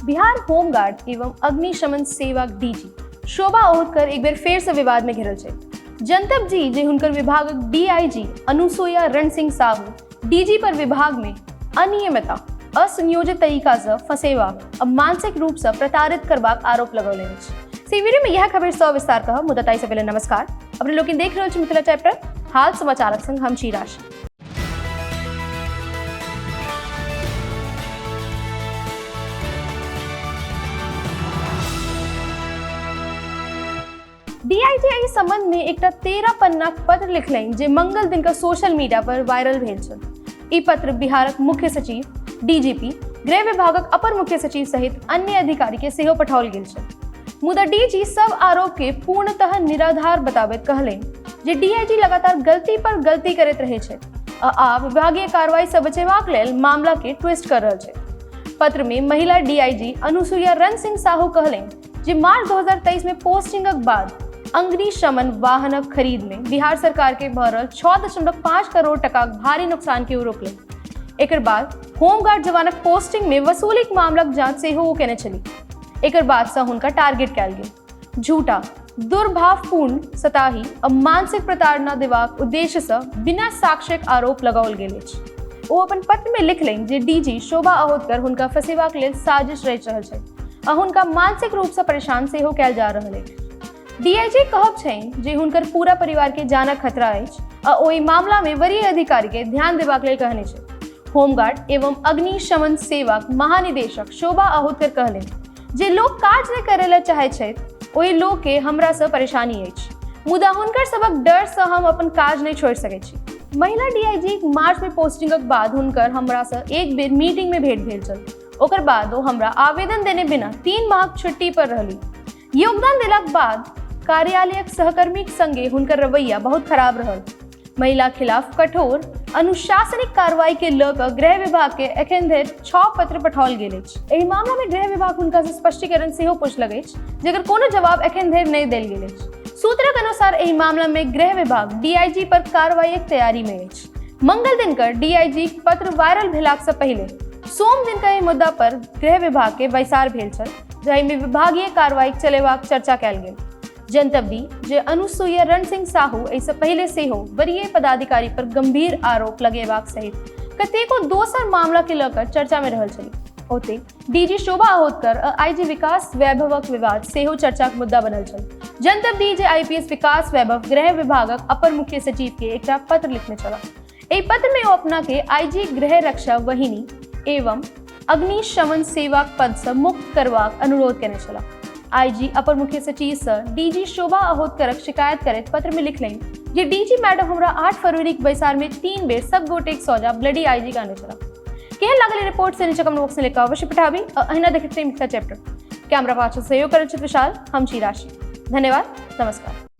Bihar home guard एवं अग्निशमन सेवाक डीजी शोभा ओहतकर एक बेर फेरसँ विवादमे घिरल छथि। जनतब जी जे हुनकर विभागक डीआईजी अनुसुईया रणसिंह साहू डीजी पर विभागमे अनियमितता, असंयोजित तरीकासँ फंसेबाक आ मानसिक रूपसँ प्रताड़ित करबाक आरोप लगौलनि अछि। से वीडियोमे इएह खबर सविस्तार कहब, मुदा ताहिसँ पहिले नमस्कार। अपने लोकनि देख रहल छी मिथिला चैप्टर हाल समाचारक संग हम छी राशि। डीआईजी एहि संबंध में एकटा 13 पन्नाक पत्र लिखलनि जे मंगल दिन के सोशल मीडिया पर वायरल भेल छल। ई पत्र बिहारक मुख्य सचिव, डीजीपी, गृह विभागक अपर मुख्य सचिव सहित अन्य अधिकारी के सेहो पठाओल गेल छल। मुदा डीजी सब आरोप के पूर्णतः निराधार बताबैत कहलनि जे डीआईजी लगातार गलती पर गलती करैत रहै छथि आ आब विभागीय कार्रवाई से बचेबाक लेल मामला के ट्विस्ट कर रहल छथि। पत्र में महिला डीआईजी अनुसुईया रण सिंह साहू कहलनि जे मार्च 2023 में पोस्टिंगक बाद अग्निशमन वाहनक खरीद में बिहार सरकार के भऽ रहल 6.5 करोड़ टकाक भारी नुकसान के ओ रोकलनि। एकर बाद होमगार्ड जवानक पोस्टिंग में वसूलीक मामलाक जांच सेहो ओ केने छली। एकर बाद सँ हुनका टारगेट कयल गेल। झूठा, दुर्भावपूर्ण, सताही आ मानसिक प्रताड़ना देबाक उद्देश्य सँ बिना साक्ष्यक आरोप लगाओल गेल अछि। ओ अपन पत्र में लिखलनि जे डीजी शोभा अहोदकर हुनका फंसेबाक लेल साजिश रचि रहल छथि आ हुनका मानसिक रूप सँ परेशान सेहो कयल जा रहल अछि। डीआईजी कहब छनि जे हुनकर पूरा परिवार के जानक खतरा अछि आ ओहि मामला में वरीय अधिकारी के ध्यान देबाक लेल कहने छथि। होमगार्ड एवं अग्निशमन सेवाक महानिदेशक शोभा अहोदकर कहलनि जे लोक काज नहि करय लए चाहैत छथि ओहि लोक के हमरासँ परेशानी अछि, मुदा हुनकर सबक डरसँ हम अपन काज नहि छोड़ि सकैत छी। महिला डीआईजी मार्च में पोस्टिंगक बाद हुनकर हमरासँ एक बेर मीटिंग में भेंट भेल छल। ओकर बाद ओ हमरा आवेदन देने बिना 3 माहक छुट्टी पर रहली। योगदान देलाक बाद कार्यालयक सहकर्मीक संगे हुनकर रवैया बहुत खराब रहल। महिला खिलाफ कठोर अनुशासनिक कार्रवाई के लऽ कऽ गृह विभाग के एखन धरि 6 पत्र पठाओल गेल अछि। एहि मामला में गृह विभाग हुनका से स्पष्टीकरण सेहो पूछलक अछि, जकर कोनो जवाब एखन धरि नहि देल गेल अछि। सूत्रक अनुसार एहि मामला में गृह विभाग डीआईजी पर कार्रवाईक तैयारी में अछि। मंगल दिन कर डीआईजी पत्र वायरल भेलाक से पहिले सोम दिन के एहि मुद्दा पर गृह विभाग के बैसार भेल छल, जाहिमे विभागीय कार्रवाई चलेबाक चर्चा कयल गेल। जनतब दी जे अनुसुईया रण सिंह साहू एहिसँ पहिले सेहो वरीय पदाधिकारी पर गंभीर आरोप लगेबाक सहित कतेको दोसर मामला के लऽ कऽ चर्चा में रहल छली। ओतहि डीजी शोभा अहोदकर आ आईजी विकास वैभवक विवाद सेहो चर्चाक मुद्दा बनल छल। जनतब दी जे आईपीएस विकास वैभव गृह विभागक अपर मुख्य सचिव के एकटा पत्र लिखने छलाह। एहि पत्र में ओ अपना के आईजी गृह रक्षा वाहिनी एवं अग्निशमन सेवाक पद सँ मुक्त करबाक अनुरोध केने छलाह। आईजी अपर मुख्य सचिव सँ डीजी शोभा अहोदकरक शिकायत करैत पत्र में लिखलनि जे डीजी मैडम हमरा 8 फरवरीक बैसार में 3 बेर सब गोटेक सोझा ब्लडी आईजी कहने छलाह। केहन लागल रिपोर्ट से नीचे कमेंट बॉक्स में लिख अवश्य पठाबी आ अहिना देखैत रही मिथिला चैप्टर। कैमरा पाछू सहयोग करैत छथि विशाल, हम छी राशि। धन्यवाद, नमस्कार।